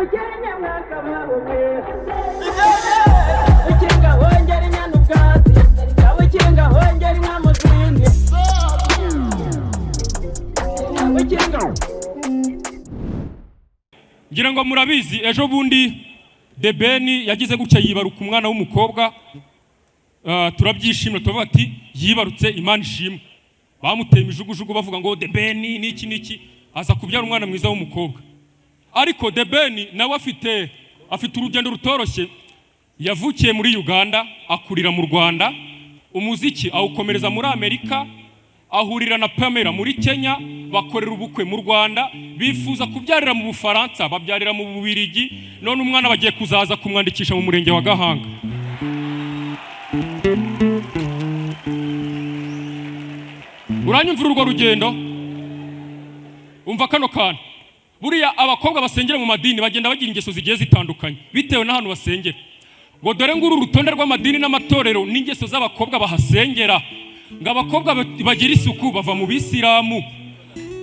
Nyamukenya mwakababumwe Ukinga hongera inyana ubwatsi, Ukinga hongera inka mu zindi, Ukinga. Ngira ngo murabizi, ejo bundi The Ben yagize gutya yibaruka umwana w'umukobwa. Turabyishimira, turavuga ati yibarutse, Imana ishimwe. Bamuteye imijugujugu bavuga ngo The Ben n'iki n'iki, aza kubyara umwana mwiza w'umukobwa. Ariko The Ben nawe afite urugendo rutoroshye. Yavukiye muri Uganda, akurira mu Rwanda, umuziki awukomereza muri Amerika, ahurira na Pamela muri Kenya, bakorera ubukwe mu Rwanda, bifuza kubyarira mu Bufaransa, babyarira mu Bubirigi, none umwana bagiye kuzaza kumwandikisha mu murenge wa Gahanga. Uranyumvira urwo rugendo? Umva kano kantu. Buriya abakobwa basengera mu madini bagenda bagira ingeso zigiye zitandukanye bitewe n'ahantu basengera. Ngo dore nguru urutonde rw'amadini n'amatorero n'ingeso z'abakobwa bahasengera. Ngo abakobwa bagira isuku bava mu bisilamu,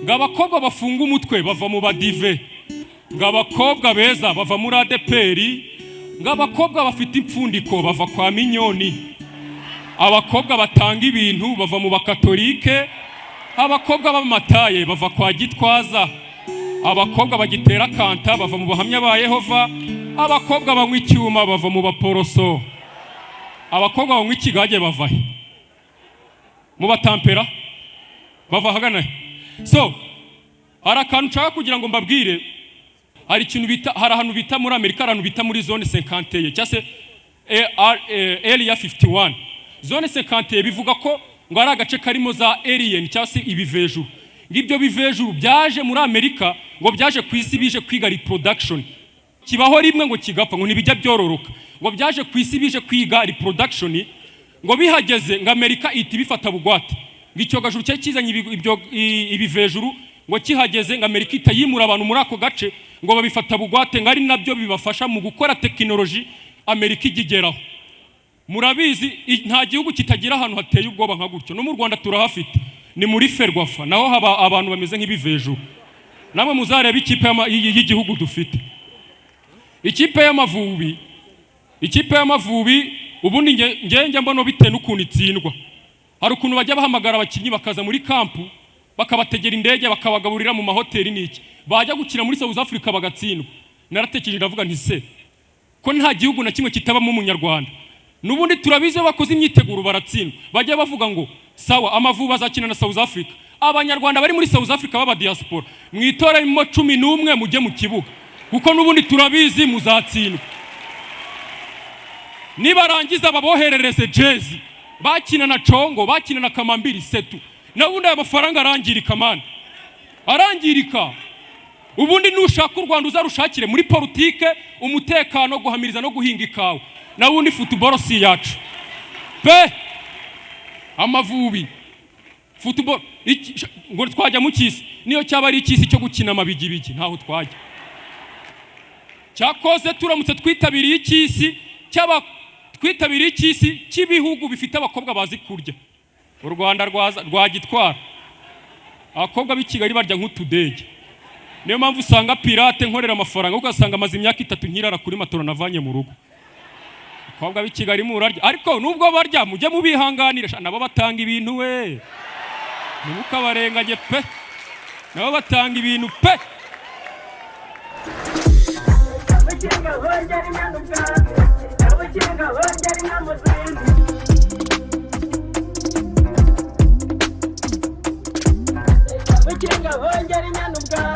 ngo abakobwa bafunga umutwe bava mu badive, ngo abakobwa beza bava muri ADEPR, ngo abakobwa bafite impfundiko bava kwa Minyoni, abakobwa batanga ibintu bava mu bakatolike, abakobwa b'amataye bava kwa Gitwaza, abakobwa bagitera kanta bava mu Bahamya ba Yehova, abakobwa banywa icyuma bava mu baporoso, abakobwa banywa ikigage bava he? Mu batampera. Bava ahagana he? So hari akantu nshaka kugira ngo mbabwire. Hari ikintu bita, hari ahantu bita muri Amerika, hari ahantu bita muri zone 51 cyangwa se area 51. Zone 51 bivuga ko ngo ari agace karimo za alien cyangwa se ibivejuru. Ngo ibyo bivejuru byaje muri Amerika, ngo byaje ku isi bije kwiga reproduction. Kibaho rimwe ngo kigapfa, ngo ntibijya byororoka. Ngo byaje ku isi bije kwiga reproduction, ngo bihageze ngo Amerika ihita ibifata bugwate. Ngo icyogajuru cyari kizanye ibivejuru, ngo kihageze ngo Amerika ihita yimura abantu muri ako gace, ngo babifata bugwate, ngo ari nabyo bibafasha mu gukora tekinoloji Amerika ijya igeraho. Murabizi, nta gihugu kitagira ahantu hateye ubwoba nka gutyo. No mu Rwanda turahafite, ni muri FERWAFA, naho haba abantu bameze nk'ibivejuru. Namwe muzareba ikipe y'igihugu dufite, ikipe y'Amavubi. Ikipe y'Amavubi ubundi nge njya mbona bitewe n'ukuntu itsindwa. Hari ukuntu bajya bahamagara abakinnyi bakaza muri camp, bakabategera indege, bakabagaburira mu mahoteli n'iki, bajya gukina muri South Africa bagatsindwa. Naratekereje ndavuga nti: se ko nta gihugu na kimwe kitabamo umunyarwanda, n'ubundi turabizi iyo bakoze imyiteguro baratsindwa, bajya bavuga ngo sawa, Amavubi azakina na South Africa, abanyarwanda bari muri South Africa b'aba diaspora mwitoremo 11 mujye mu kibuga, kuko n'ubundi turabizi muzatsindwa. Nibarangiza baboherereze jezi, bakina na Congo, bakina na Kamambiri setu. N'ubundi aya mafaranga arangirika, man, arangirika. Ubundi nushaka u Rwanda uzarushakire muri politike, umutekano, guhamiriza no guhinga ikawa. Naho ubundi football si iyacu pe. Amavubi football ngo twajya mu cy'isi, niyo cyaba ari icy'isi cyo gukina amabigibigi, ntaho twajya. Cyakoze turamutse twitabiriye icy'isi cy'aba, twitabiriye icy'isi cy'ibihugu bifite abakobwa bazi kurya, u Rwanda rwagitwara. Abakobwa b'i Kigali barya nk'utudege. Niyo mpamvu usanga pirate nkorera amafaranga, ugasanga amaze imyaka 3 nkirara kuri matora navanye mu rugo. Abakobwa b'i Kigali murarya, ariko nubwo barya mujye mubihanganira sha, nabo batanga ibintu we, ntimukabarenganye pe, nabo batanga ibintu pe. Ukinga hongera inyana ubwatsi, Ukinga hongera inka mu zindi, Ukinga hongera inyana ubwatsi.